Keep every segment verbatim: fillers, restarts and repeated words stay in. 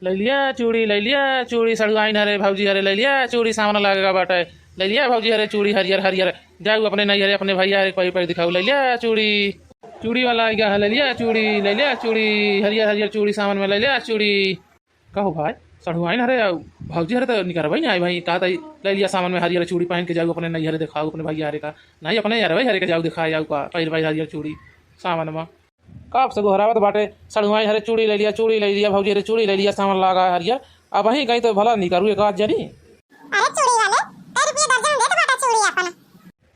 लैलिया चूड़ी, लैलिया चूड़ी, सड़ुआइन हरे भौजी हरे, लैलिया चूड़ी, सावन लागेगा बाटे। लैलिया भौजी हरे चूड़ी हरियर हरियर, जाऊ अपने नैहरे अपने भैया हरे पैर पैर दिखाऊ, लैलिया चूड़ी। चूड़ी वाला आइगा है, लैलिया चूड़ी, लैलिया चूड़ी, हरियर हरियर चूड़ी सावन में, लैलिया चूड़ी। कहो भाई, सड़ुआइन हरे, भौजी हरे तो निकरबे नहीं आई भाई, कहा था लैलिया सावन में हरियर चूड़ी पहन के जाऊ अपने नैहरे दिखाऊ अपने भैया हरे का, नहीं अपने यार भाई हरे के जाऊ दिखाए आऊ का पैर भाई हरियर चूड़ी सावन में। कब से गोहरावत बाटे, सड़ुआइन हरे चूड़ी लैलिया, चूड़ी लैलिया, भौजी हरे चूड़ी लैलिया, सावन लागा हरियर। अबहीं गई तो भला निकरू एक आध जनी। अरे चूड़ी वाले, कै रुपया दर्जन देत बाटा चूड़ी अपन?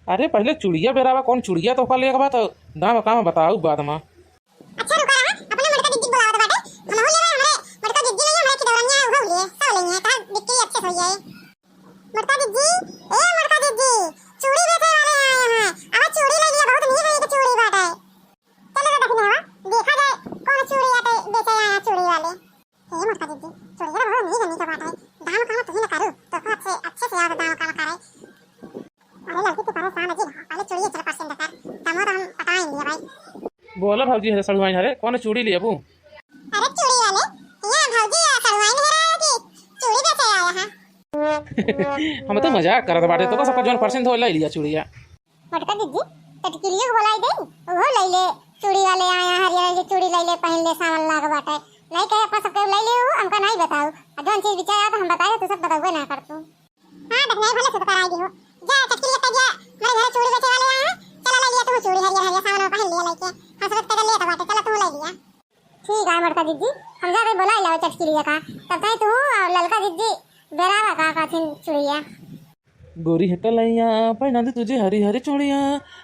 अरे पहिले चूड़िया बेरावा, कौन चूड़िया तोहका लेके बा, तो दाम काम बताऊ बाद में। अच्छा रुका रहा, अपने मोटका दीदी बुलावत बाटे, हमहू लेबे, हमरे मोटका दीदी नहीं, हमरे खिदौरनिया है, उहो लिए, सब लेंगे, तहार बिक्री अच्छे से हो जाए। मोटका दीदी, ए मोटका दीदी, चूड़ी बेचे वाले आए हैं, अब चूड़ी ले लिया, बहुत नीक नीक चूड़ी बाटे। चलो तो दखिनवा, देखा जाए कौन चूड़ी आटे बेचे आया चूड़ी वाले। हे मोटका दीदी, चूड़िया बहुत नीक नीक बाटे, दाम काम तुही न करू, तो अच्छे अच्छे से यार दाम काम करे। अरे लड़की तू परेशान है जी, पहले चूड़िया चल पसंद कर, दामो तो हम पटाएंगे भाई। बोला भौजी हरे सड़ुआइन हरे, कौन चूड़ी लेबू? अरे चूड़ी वाले, यहाँ भौजी या सड़ुआइन हरे कि चूड़ी बेचे आया है। हम तो मजाक करत बाटे, तो सबका जौन पसंद हो ले लिया चूड़िया। मोटका दीदी, चटकिलियो के बोलाई दे, उहो लई ले, चूड़ी वाले आया हरियर हरियर चूड़ी लई ले, पहन ले, सावन लाग बाटे। नहीं कहे अपना सबके लई ले, उ हमका नहीं बताऊ। आ जौन चीज बिचारा तो हम बताए, तू सब बतावे ना कर तू। हाँ, देखने भले से तो कराई दी हो। जा चटकिलिया, कह दिया, हमारे घर चूड़ी बेचे वाले आए हैं, चला लई लिया तू चूड़ी हरियर हरियर सावन में पहन लिया लइके। हंसरत के ले तो बाटे, चला तू लई लिया। ठीक है मोटका दीदी, हम जाके बोलाई लाओ चटकिलिया का, तब तक तू और ललका दीदी बेरावा का काथिन चूड़िया। गोरी है कलैया, पहना दे तुझे हरी हरी चूड़िया,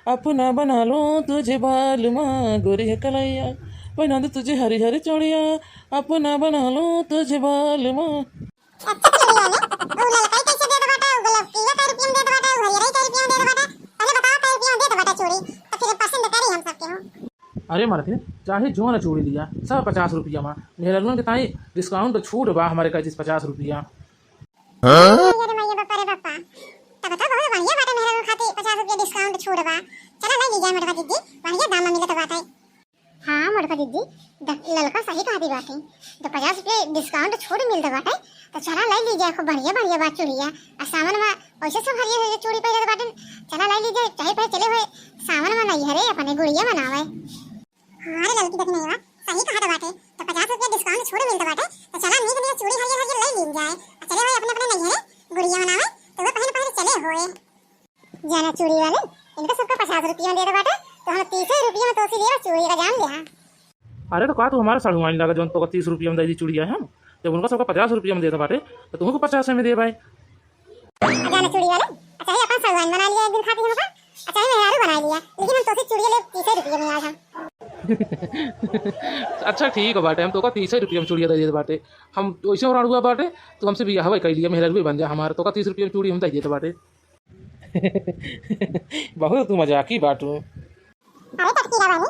अपना बना लो तुझे बालमा। गोरी है कलैया, पहना दे तुझे हरी हरी चूड़िया, अपना बना लो तुझे बालमा। अच्छा चूड़ी वाले, उ ललकाई कैसे दे दबाटा, उ गुलाबी कै रुपया में दे दबाटा, उ हरियरई कै रुपया में दे दबाटा, पहले बताओ कै रुपया में दे दबाटा चूड़ी, तो फिर पसंद करी हम सबके हो। अरे मलकिन, चाहे जो ना चूड़ी लिया, सब पचास रुपया में। मेहरारुअन के ताई discount छूट बा हमारे का पचास रुपया। हाँ? अरे मैया बापा रे बापा, तब तो बहुत बढ़िया बाटे, मेहरारू खातिर पचास रुपया discount छूट बा। चला ले ली जाए मोटका दीदी, बढ़िया दाम में मिलत बाटे। हाँ मोटका दीदी, द-, ललका सही कहती बाटे, तो पचास रुपया discount छूट मिलत बाटे, तो चला ले ली जाए, खूब बढ़िया बढ़िया बात चूड़िया। आ सावन में वैसे सब हरियर हरियर चूड़ी पहनत बाटे, चला ले ली जाए, चाहे पहले चले हुए सावन में नहीं हरे अपने गुड़िया मनावे। हाँ रे ललकी देखी नहीं बा, सही कहत बाटे, तो पचास रुपया discount छूट मिलत बाटे, तो चला नीक नीक चूड़ी हरियर हरियर ले ली जाए, आ चले हुए अपने अपने नैहरे गुड़िया मनावे, तो वो पहन पहन चले हुए। जाना चूड़ी वाले, इनका सबका पचास रुपया में दे दे बाटे, तो हम तीस रुपया में तोसी लेबा चूड़ी का जान ले हाँ। अरे तो का तू हमारा सड़ुआइन लगा जौन तोका तीस रुपया में दे दी चूड़िया हम? जब उनका सबका पचास रुपया में दे दे बाटे, तो तुमको पचास में दे भाई। जाना चूड़ी वाले, अच्छा ही अपन सड़ुआइन बना लिया एक दिन खातिर हमका, अच्छा ही मेहरारू बना लिया, लेकिन हम तोसी चूड़िया ले तीस रुपया में आज हम। अच्छा ठीक बाटे, हम तोका तीस रुपया में चूड़िया दे देत बाटे। हम वैसे और अड़ुआ बाटे, तू हमसे बियाह कर लिया, मेहरारू बन जा हमार, तोका तीस रुपया में चूड़ी हम दे देत बाटे। बहुत तू मजाकी बाटू। अरे टटकीला बानी,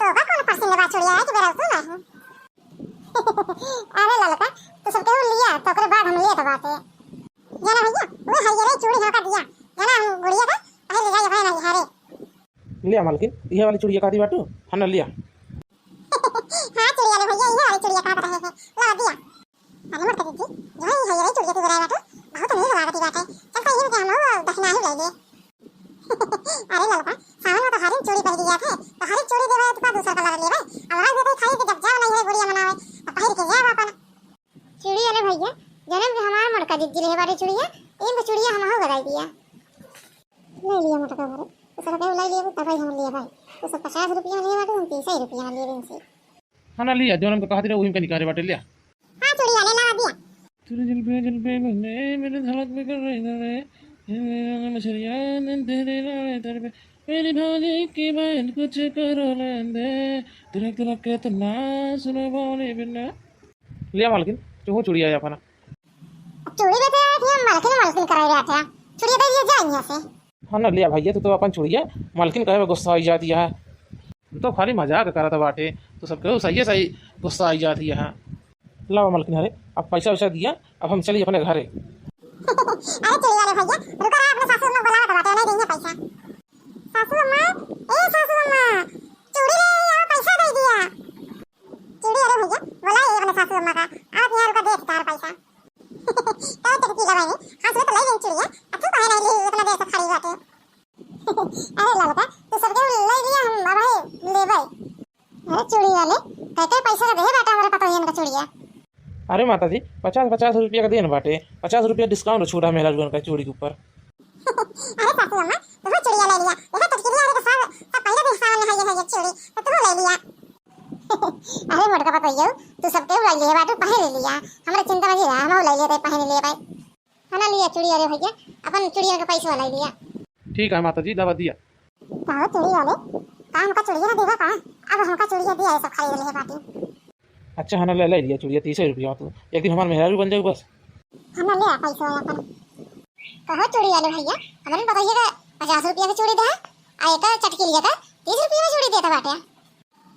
तोका कौन पसंद बा चूड़िया है कि बेरा तू नहीं? अरे ललका, तू सबके लिया, तो ओकरे बाद हम लेत बाटे। जाना भैया, वो हरियरे चूड़ी हमका दिया, जाना हम गुड़िया का पहन ले जाई अपने नैहरे। लिया मालकिन, इहे वाली चूड़िया कहती बाटू, हाँ ना लिया। हाँ चूड़िया ले भैया, इहे वाली चूड़िया कहत रहे हैं, ला दिया। अरे मोटका दीदी, जो है, है रे चूड़िया तू बेराए बाटू, बहुत नीक लागत बाटे। चल, कहीं के हमहू दखिना ही ले ले। अरे ललका, सावन में तो हरिन चूड़ी पहिर जात है, तो हरिन चूड़ी देवे तो का दूसर कलर लेवे? अब आज देखे खाई के जब जाओ नहीं है गुड़िया मनावे, तो पहिर के जाओ अपन। चूड़ी वाले भैया, जन्म के हमार मोटका दीदी ले बाटे चूड़िया, इनको चूड़िया हमहू गदाई दिया। ले लिया मोटका भरे, दूसर के ले लिया, तब हम लिया भाई। तो सब पचास रुपया में लिए बाटे, हम तीस रुपया में लिए इनसे। हाँ ना लिया, जौन हमको कहत रहे, वही हमका निकाले बाटे, लिया। हाँ, चूड़ी वाले लावा दिया। तेरे दिल पे, दिल पे बने, मेरे धड़क पे कर रही धड़े, ये मछलियाँ तेरे लाड़े दर पे, मेरी भौजी की बहन कुछ करो लेंदे, तिलक तिलक के तना सुनो बोले बिना। लिया मालकिन, तू हो चूड़ी आया अपना। चूड़ी बेचे आए थे, हम मालकिन, मालकिन कराए रहे थे। चूड़ी दे दिए, जा यहाँ से। हाँ ना लिया भैया, तू तो अपन चूड़िया मालकिन कहे में गुस्सा आई जाती है। हम तो खाली मजाक करत बाटे, तो सबके सही सही गुस्सा आई जाती है। लावा मालकिन, अरे अब पैसा वैसा दिया, अब हम चली अपने घरे। अरे चूड़ी वाले भैया, रुका रहा, अपने सासू अम्मा बुलावत बाटे, नहीं देंगे पैसा। सासू अम्मा, ए सासू अम्मा, चूड़ी ले आओ, पैसा दे दिया। चूड़ी, अरे भैया, बुला ये अपने सासू अम्मा का, आप यहाँ रुका, अरे माता जी, पचास पचास रुपया का देन बाटे, पचास रुपया discount छूटा मेहरारुअन का चूड़ी के ऊपर। अरे सासू अम्मा, तू चूड़िया ले लिया, देखो चटकिलिया रे के सब, सब पहले भी सावन में है ये, है ये चूड़ी, तो तू ले लिया। अरे मोटका पतोहियो, तू सबके ले लिए बाटू, पहन ले लिया, हमरा चिंता मत रहा, हम ले लिए, पहन लिए भाई। है ना, लिया चूड़िया रे भैया, अपन चूड़िया के पैसा ले लिया। ठीक है माता जी, दवा दिया। कहो चूड़ी वाले, का हमका चूड़िया ना देबा का? अब हमका चूड़िया दिया है, सब खरीद ले बाटी। अच्छा है ना, ले, ले लिया चूड़िया, तीस रुपया तू, एक दिन हमार मेहरारू बन जाऊ बस। है ना, ले आ पैसा अपन। कहो चूड़ी वाले भैया, हमरे बताइए का पचास रुपया की चूड़ी दे, आ एक चटकिलिया का तीस रुपया में चूड़ी देता बाटे।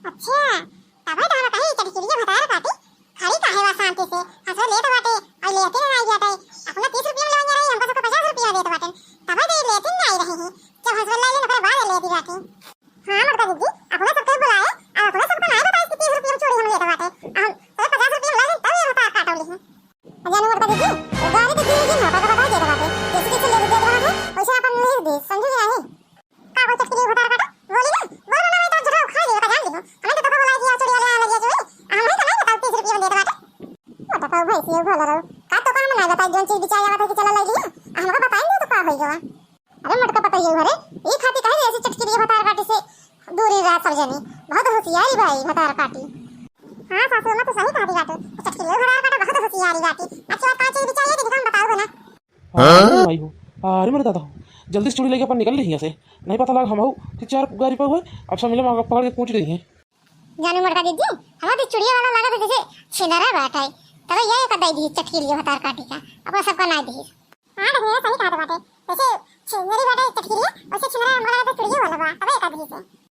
अच्छा, तबे तो हम कहीं चटकिलिया भतार काटी, खड़ी काहे बा शांति से, हंसो लेत बाटे, आई लेते ना आई जाते, अपना तीस रुपया में लेवन जा रही, हमका सबका पचास रुपया देत बाटे, तबे तो ये लेती ना आई रही है, जब हंसो ले लेन ओकरे बाद लेती बाटे। हाँ मोटका दीदी, अपना सबके बुलाए, अब अपना सबका नाई बताए कि तीस रुपया में चूड़ी हम लेत बाटे, हम तो पचास रुपया में लेन तब ये भतार काटौली है। जानू मोटका दीदी, गाड़ी के दीदी मोटा का बता देत बाटे, जैसे जैसे ले देत बाटे, वैसे अपन ले दे, समझे कि नहीं? का बोल चटकिलिया भतार काटा? बोली ना, बोल ना, मैं तो झूठा उखाड़ लियो, का जान लियो। हमें तो पापा बुलाए दिया, चूड़ी वाले आने लगे चूड़ी, आ, हमें तो नहीं बताओ, तीस रुपया में देत बाटे। मोटा पाऊ भैंसी हो, भला रहो। का तो काम ना बताई, जोन चीज बिचारी आवत है कि चला ले लिया, आ, हमका बताई नहीं तो का होई गवा। अरे मोटका पतोहियो घरे, ई खाती काहे ऐसे चटकिलिया भतार काटी से दूरी रहा सब जनी। बहुत होशियारी भाई भतार काटी। हाँ सासू अम्मा, तो सही कहती बाटे, चटकिलिया भतार काटा बहुत होशियारी बाटी। अच्छा, का चीज बिचारी है, देखो हम बताओ ना। अरे माई हो, अरे मेरे दादा हो, जल्दी से चूड़ी लेके अपन निकल रही यहाँ से, नहीं पता लग हम हो कि चार गाड़ी पर हुए, अब सब मिले वहाँ पकड़ के कूट रही हैं। जानू मोटका दीदी, हमारे तो चूड़िया वाला लगा था जैसे छिनरा बाटा है, तब ये एक दे दी चटकिलिया भतार काटी का, अपना सबका ना दी। हाँ बहिनी, सही कहा बाटे, जैसे छिनरी बाटा है चटकिलिया, वैसे छिनरा हमारा तो चूड़िया वाला बा, तब एक दी से।